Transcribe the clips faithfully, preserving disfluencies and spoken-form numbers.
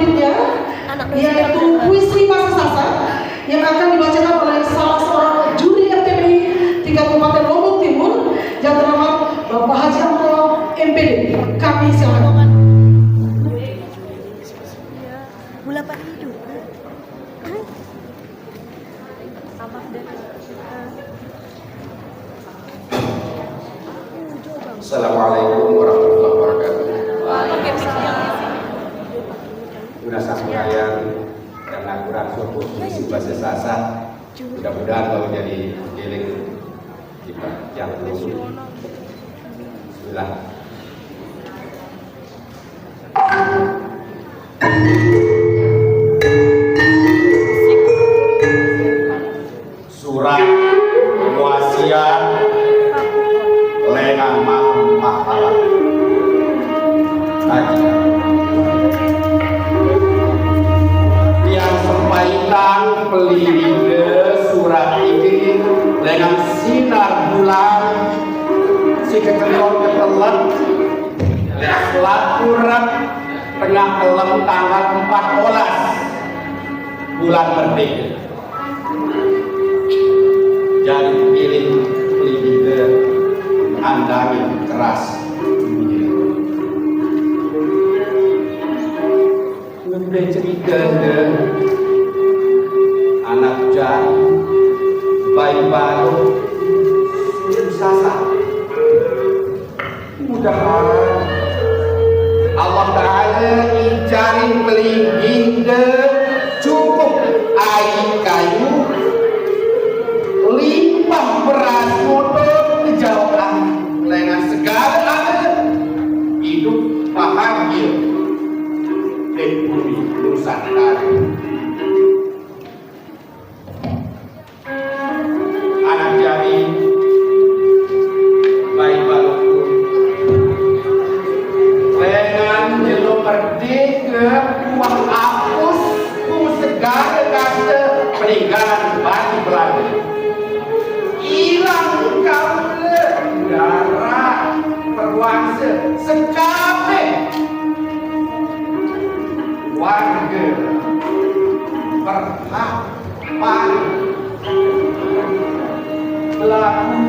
Selanjutnya, yaitu puisi bahasa Sasak yang akan dibacakan oleh salah seorang juri R T P I tingkat Kabupaten Lombok Timur yang terhormat Bapak Haji Amro, M P D. Kami silakan. Gula padi juga. Assalamualaikum warahmatullahi wabarakatuh. Udah sampaian yang kurang syukur di bahasa Sasak. Mudah-mudahan kalau jadi dieling kita yang belum. Bismillah. Surat wasiat lengah malam pahala. Yang sampaikan pelihara surat ini dengan sinar bulan si ketelor ketelet selaku rep tengah kelem tanggal empat belas bulan merdeka. Jadi pilih pilih andangin keras. Ngembe cerita ke anak jai bayi baru susah. Mudahan Allah Ta'ala ijarin pelinggih cukup ai kayu limpah beras motor kejauhan dengan segala ada hidup bahagia di bumi Nusantara. Anak jari baik balokku lengan jelo merdeka buah apus ku segala kata peninggalan bagi Belanda. Ilang kaula darah perwangsa sekabeh warga berhak Pan laku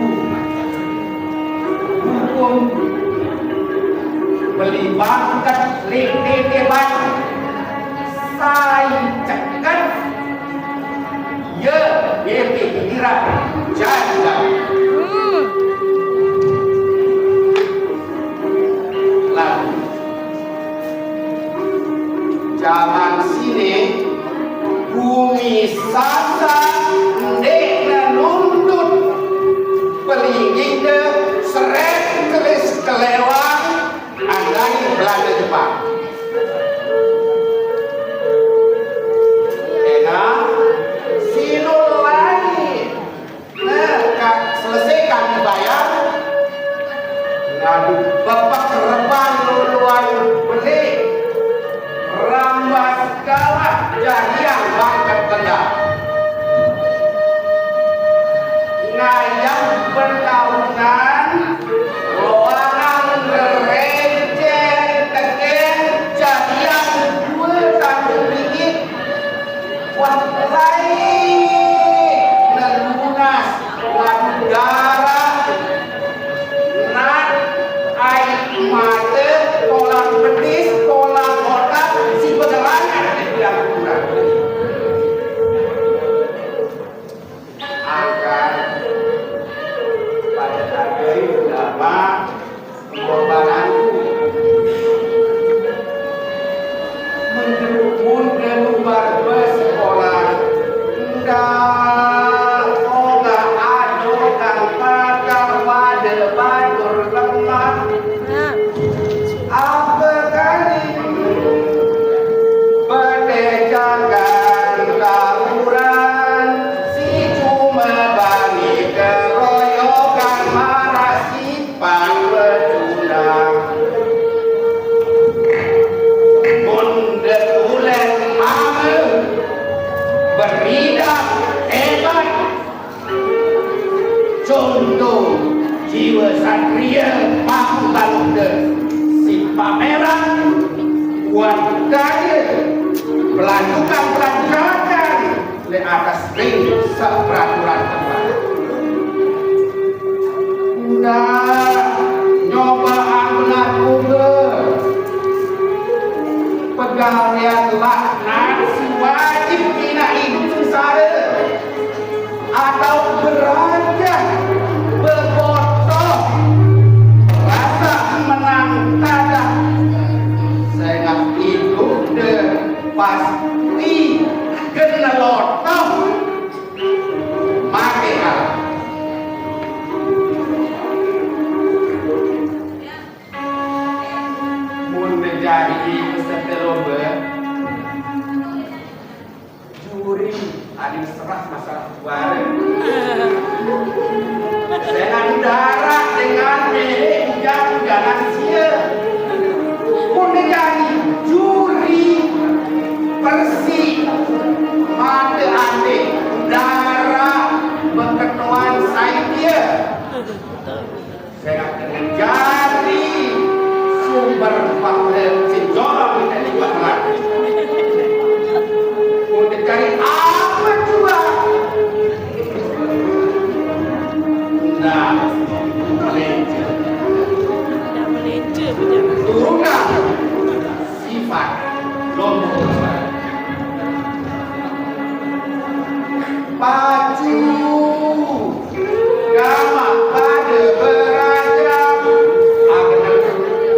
hukum beli bangket lete tebat sai ceket ye bete pikiran janda laku Jaman sine bumi Sasak ndekne nuntut pelinggihne seret kelis kelewang andai Belanda Jepang. Ena sinul langit Nah, ka, selesai kami bayar, ngadu bebek rebang luluan beli rambas galah jariang bangket kendang. Ngayam bertahunan loangan rerencen teken jariang dua tandu bingit. Wah, lae nelunas ngadu darah, nak ai mate, kolang pedis, kolang otak, si benerangan di bilang kurang. Angkat pada hargai ulama Pengorbananku. Mendeluk mun delumbar besekolah, ndak ongah ado kang pakar wade batur lemah. Apa kali bete jagan tawuran, si cuma bani keroyokan marasi Pangwecundang. Mun dek uleng mame beridak hebat. Contoh jiwa satria mampu balukde si pameran kuat gaya Pelanjukan-pelanjukan di atas ring seperaturan kembali. Nah, nyoba anak uga pegawean laknat si wajib dina idup sengsara atau berajah bebotoh rasa menang tadah sengah idup de pasti genelotoh mati alam. Mun jari peserta lomba, juri adi serah masalah juara. Dengan darah dengan mele ujar-ujaran sia. Mun jari juri persi mata ati darah beketoan sai dia. Sengah jari sumber pahala sing jorok kita liwat lagi. Untuk cari apa juga? Nah, melintir. Turunkan sifat lombok besar. Pacu gamak pada berajam, agenang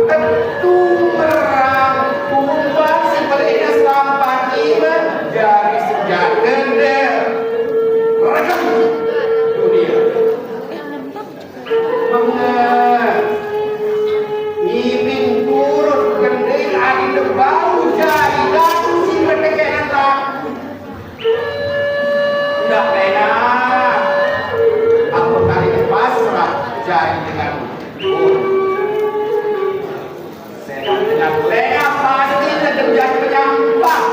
tentu merang, kumpulan si pelihnya selampat iman, jari sejak gender regem dunia. Bener. Ngibing turut gending adi debau jari datu si betekenan tak. Ndak pernah. Aku tadi pasrah jari dengan pun. Sedang dengan lengah pasti terjadi penyampah.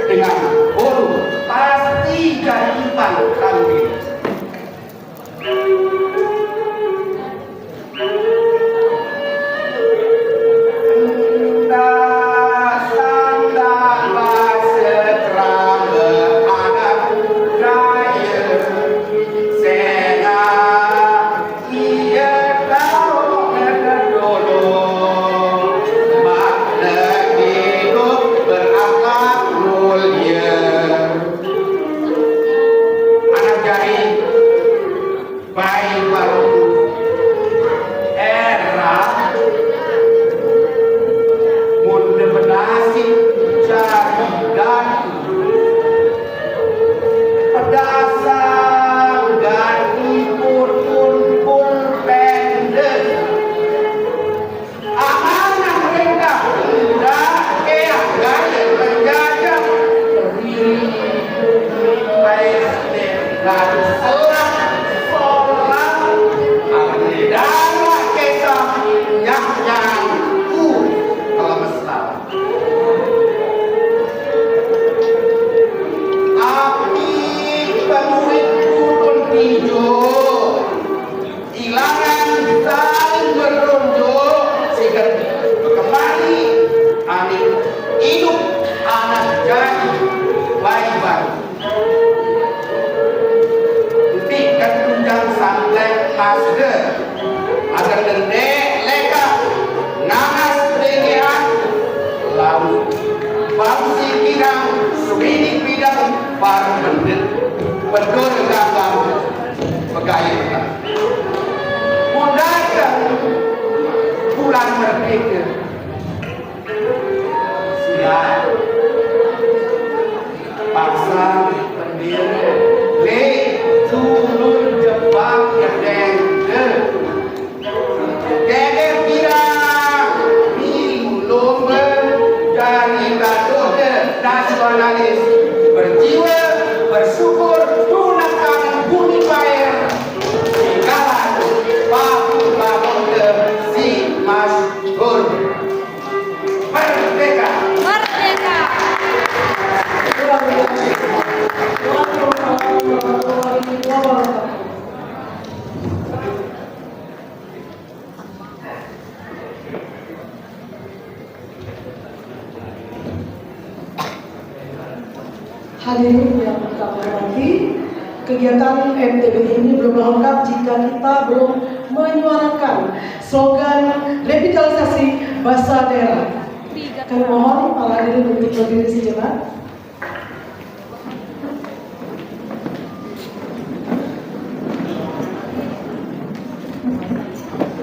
Dengan pun pasti jadi iban kambing. Anak jari Bai baru era mun de benasib cari datu. Pedasang gati putun pun pendek. Amanah perintah udah keak gaya penjajah. Riri bumi paesne lalu selak solang. Akan dara kesah nyah nyangku kelemesan. Api pemurit putun ijo. Ilangan saling berunjuk siget kembali aning idup anak jari bayi baru. Empik ketunjang samplek masde agar dendek leka nanas dengean laut bangsi kidang sumining bidang par mendit pedur gambang pegayuh. Mun dateng bulan merdeka, siap pasang bendera, lek tulun Jepang gedeng. Geger girang, minggu lomba, jari gaduh de nasionalis, berjiwa bersyukur, tunekan bumi paer, singgalan paku babon de si masyhur. Merdeka! Merdeka! Hadirin yang kami hormati, kegiatan M T B ini belum lengkap jika kita belum menyuarakan slogan revitalisasi bahasa daerah. Kami mohon para hadirin untuk berdiri sejenak.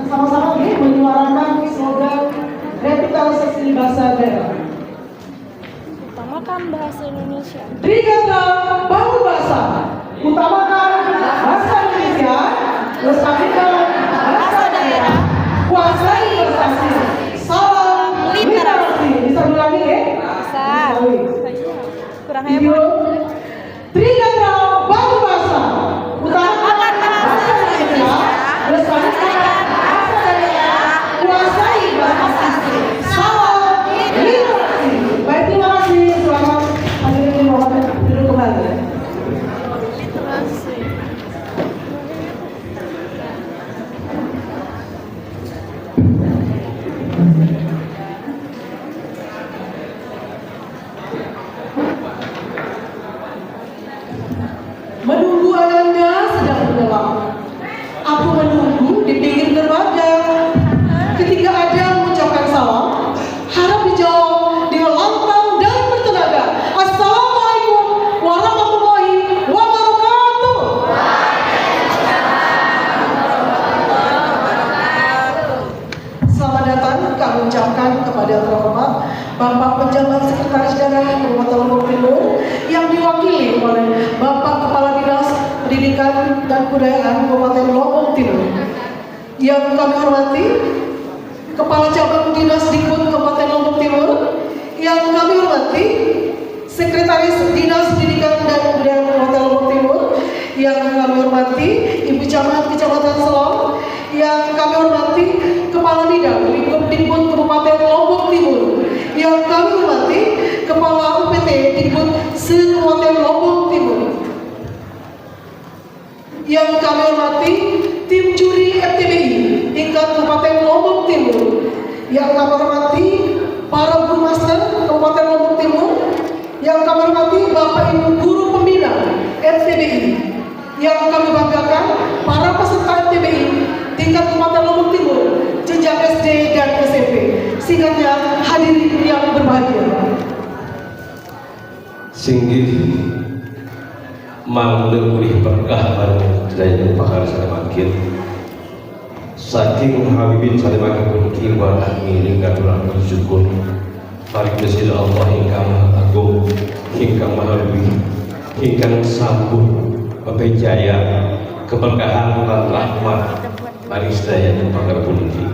Sama-sama ya, menyuarakan slogan revitalisasi bahasa daerah. Utamakan bahasa Indonesia. Trigatra Bangun Bahasa. Utamakan bahasa Indonesia. Lestarikan bahasa daerah. Kuasai bahasa asing. Salam literasi. Bisa diulangi ya? Bisa. Kurang hebat. Trigatra Bangun Bahasa. Utamakan bahasa Indonesia. Lestarikan bahasa daerah. Kuasai bahasa asing. Salam literasi. Baik, terima kasih. Selamat, hadirin dimohon duduk kembali. Menunggu Ananda sedang menyelam. Aku menunggu di pinggir dermaga. Ketika ada mengucapkan salam, harap dijawab dengan lantang dan bertenaga. Assalamualaikum warahmatullahi wabarakatuh. Selamat datang kami ucapkan kepada terhormat Bapak Pejabat Sekretaris Daerah Kabupaten Lombok Timur yang diwakili oleh Bapak Kepala Dinas Pendidikan dan Kebudayaan Kabupaten Lombok Timur. Yang kami hormati Kepala Cabang Dinas Dikbud Kabupaten Lombok Timur, yang kami hormati Sekretaris Dinas Pendidikan dan Kebudayaan Kabupaten Lombok Timur, yang kami hormati Ibu Camat Kecamatan Selong, yang kami hormati Kepala Bidang Lingkup Dikbud Kabupaten Lombok Timur, yang kami hormati Kepala U P T Dikbud se-Kabupaten Lombok Timur. Yang kami hormati tim juri F T B I tingkat Kabupaten Lombok Timur. Yang kami hormati para guru master Kabupaten Lombok Timur. Yang kami hormati Bapak Ibu guru pembina F T B I. Yang kami banggakan para peserta F T B I tingkat Kabupaten Lombok Timur, jenjang S D dan S M P. Singkatnya, hadirin yang berbahagia. Singgih mangda ulih berkah bareng sadaya pakar sané mangkin. Saking habibin sané mangkin puniki wadah ngiring katuran syukur paring Gusti Allah ingkang Maha Agung, ingkang Maha Luwih, ingkang sampun mapejaya keberkahan lan rahmat maring sadaya pakar puniki.